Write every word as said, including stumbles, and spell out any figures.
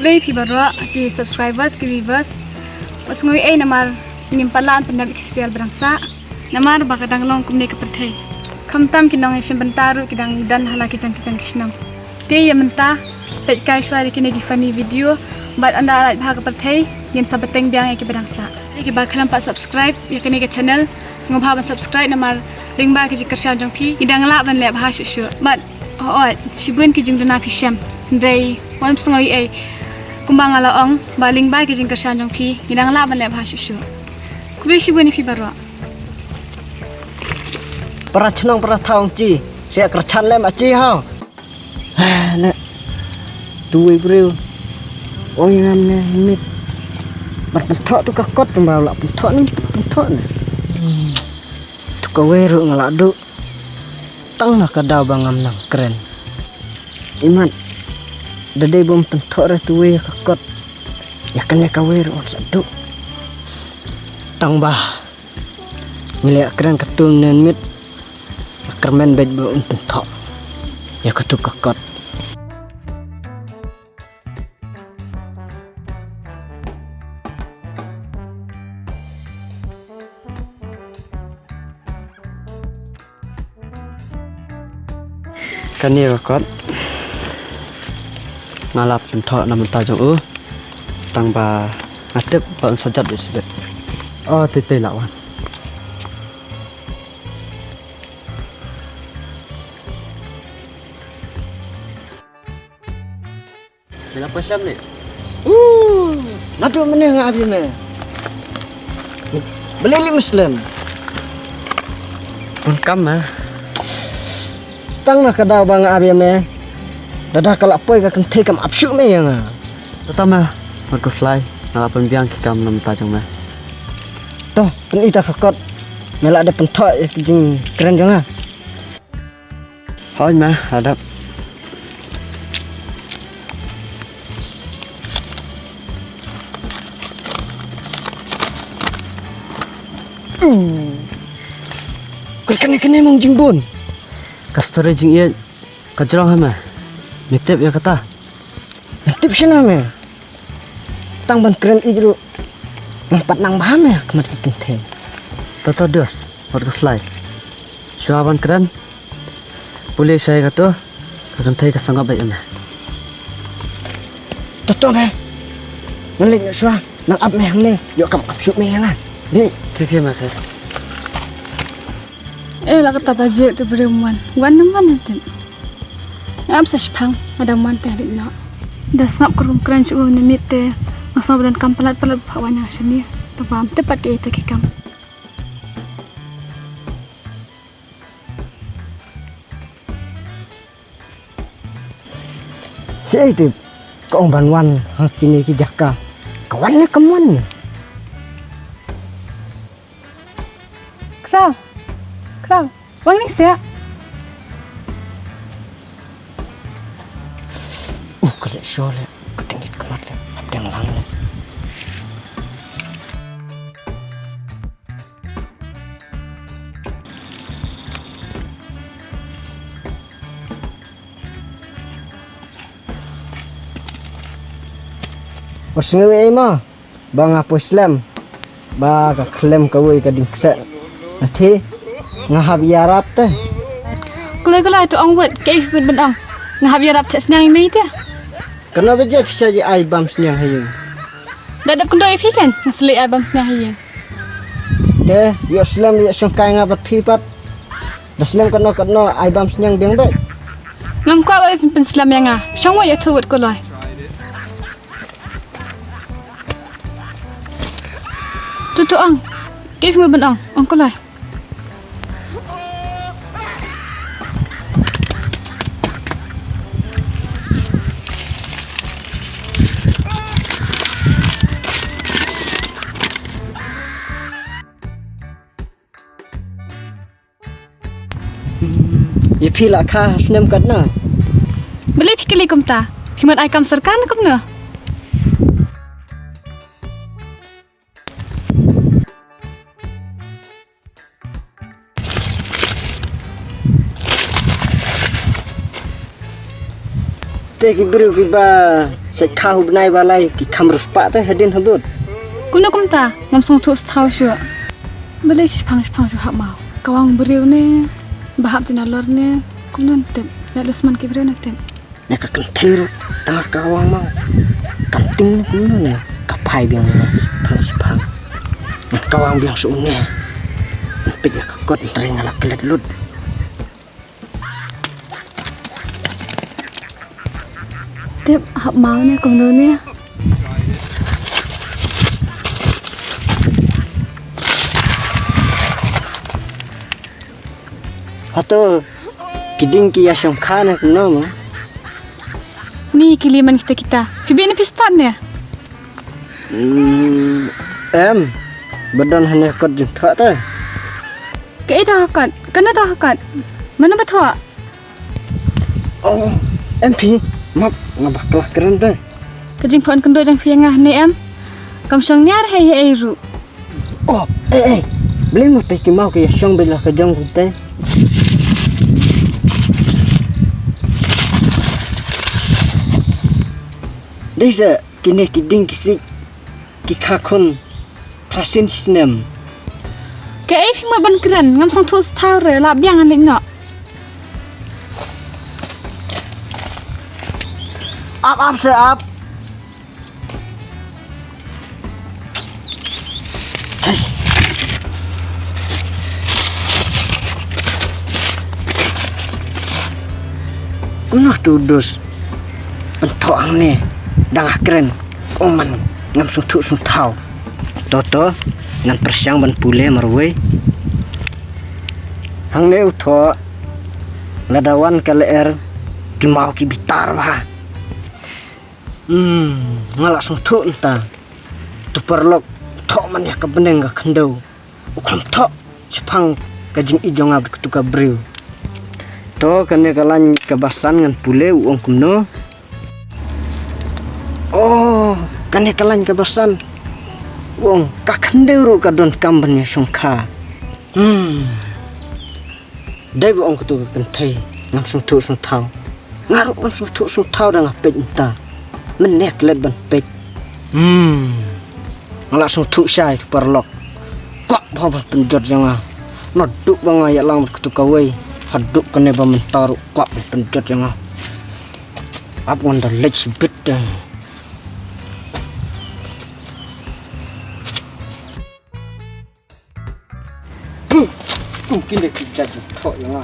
Khublei phi baroh ki subscribers, ki viewers. Wat sngew ei namar ngim pat lah ban pyndep ïa ki serial ba dang sah. Namar ba ka dang long kumne ka pyrthei. Khamtam ki nongshim bynta ruh ki dang don ha la ki jong ki jong ki shnong. Te ïa mynta, peit kai shuwa ïa kine ki funny video. Bad ynda lait bha ka pyrthei, ngin sa bteng biang ïa ki ba dang sah. Ïa ki ba khlem pat subscribe ïa kane ka channel, sngewbha ban subscribe namar lyngba ki jingkyrshan jong phi, ngi dang lah ban leh bha shuh shuh. Bad hooid, shibun ki jingduna phi shem. Hynrei wat sngew ei ei. Kumba nga la ong, ba lyngba ki jingkyrshan jong phi, ngi dang lah ban leh bha shuh shuh. Khublei shibun ïa phi baroh. Para chnong para thaw chi, sha kyrchan lem achi ho. Ah, ne. Tu wei briew. Ong ïa nga ne mit. Bad pynthoh tu ka kot, ba la pynthoh ne, pynthoh ne. Tu kawei ruh nga la duh. Tang na ka daw ba ngam nang kren. Imat. Da dei bym pynthoh re tu wei ka kot. Ïa kane kawei ruh nga la duh. Tang ba ngi la kren katu ne mit. Kyrmen beit ba un pynthoh ïa katu ka kot. Kane ka kot nga la pynthoh na bynta jong u. Tang ba nga tip ba un sa jot beit sha beit. Oh, tei tei la wan. Phi la poi slem ne? Uh, naduh mynne nga ap ïa me. Balei lei me slem? Bun kam ma. Tang na ka daw ba nga ap ïa me. Lada ka la poi ka kynthei kam ap shuh me ïa nga. To tang ma, wat khuslai, nga la pynbiang ki kam na bynta jong me. To, pyni ta ka kot. Me la dep pynthoh ïa ki jingkren jong nga. Hooid ma, la dep. Hmm. Kane kane mong jingbun. Ka story jingïeit ka jrong ha me. Me tip ïa kata. Ngan tip shano me. Tang ban kren ïeit ruh. Nang pat nang bha me ha khmat ki kynthei. To to dos, wat khuslai. Shuwa ban kren. Pule shai kato, ka kynthei ka sangap beit ïa me. To to me. Ngan leit shuwa, nang ap me hangne, ïoh kam ap shuh me ïa nga. Dei. Khe khe ma khe. Eh, la kata ba jied tu briew mon. Wan na mon tin. Ngam sa shipang, madam mon teng rit nok. Da sngap krum kren shu ne mit te. Nga sngap dan kam palat palat ba wan yang shani. Ta bam te pat ke ite ke kam. Shi ai te ka ong ban wan ha kine ki jaka. Ka wan ne kam wan ne. Kra. Kra. Wan ni sia. Uh, ka leh shuh leh. Ka tengit ka mat leh. Hap dang lang leh. Wat sngew ei mo. Ba nga poi slem. Ba ka khlem kawei ka ding kseh. Athi nga hap ïarap te. Kloi kloi to ong wet, kaei phi ban ong. Nga hap ïarap te sniang i mei te. Kano ba jep sha ji ai bam sniang ha ïing. Da dep kendo i phi kan, nga sli ai bam sniang ha ïing. Te, ïoh slem ïoh shongkai nga bad phi pat. Da slem kano kano ai bam sniang biang bad. Ngam kwah ba phin pynslem ïa nga. Shong wa ïa thu wet kloi. Tu tu ong. Kif ngi ban ong. Ong ko lai. Ïa phi la kha snem katno? Balei phi kylli kumta? Phi mut ai kam sorkar ne kumno? Te ki briew kiba Sa kha hu bnai ba lai ki kham riewspah te hadien habud. Kumno kumta, ngam sngewthuh sthaw shuh. Balei shiphang shiphang shu hap maw? Ka wang briew ne, ba hap ti nalor ne, kumno tip, ïa lus man ki briew ne tip. Ne ka kynthei ruh, tang ka wang maw. Kam ting ne kumno ne, ka phai biang ne, phang shiphang. Ka wang biang shu ne. Peit ïa ka kot, tring la klet lut. Tip hap maw ne kumno ne. Hato ki ding ki ïa shongkha ne kumno mo? Ni ki liman kita kita. Phi bit ne phi stad ne? Hmm, em. Ba don hane kot jingthoh te. Kaei to kot? Kano to kot? Mano ba thoh? Oh, em phi, map, nga bakla kren te. Ka jingphone kyndoh jong phi nga ne em. Kam shong niar hei hei ruh. Oh, eh, eh. Blei mo te ki maw ki ïa shong beit la ka jong te. Dei sa kine ki ding ki sik. Ki kha khun phra sien snem. Kaei phi mut ban kren, ngam sngewthuh sthaw re, la biang ngan leit noh. Ap, ap se ap. Thais. Kumno to dus. Ban thoh hangne, dang ha kren, ong man ngam sngewthuh sngewthaw. To to, ngan pyrshang ban pule marwei. Hangne u thoh, lada wan ka lyer, ki maw ki bitar bha. Hmm, nga la sngewthuh nta. To paralok, thoh man ïa ka bneng ka khyndew. U khlem thoh shaphang ka jingïeit jong nga bad katu ka briew. To kane ka lain kaba san ngan pule u ong kumno. Oh, kane ka lain kaba san. U ong ka khyndew ruh ka donkam ban ïa shongkha. Hmm. Dei ba ong katu ka kynthei ngam sngewthuh sngewthaw. Nga ruh ngam sngewthuh sngewthaw da nga peit mynta. Mynne klet ban peit. Hmm. Nga la sngewthuh shai to paralok. Kwah bha ban pynjot ïa nga. Naduh ba nga ïalang bad katu kawei haduh kane ba mynta ruh kwah ban pynjot ïa nga. Ap ngan da leit shibit te. Tum kine ki jait jingthoh ïa nga.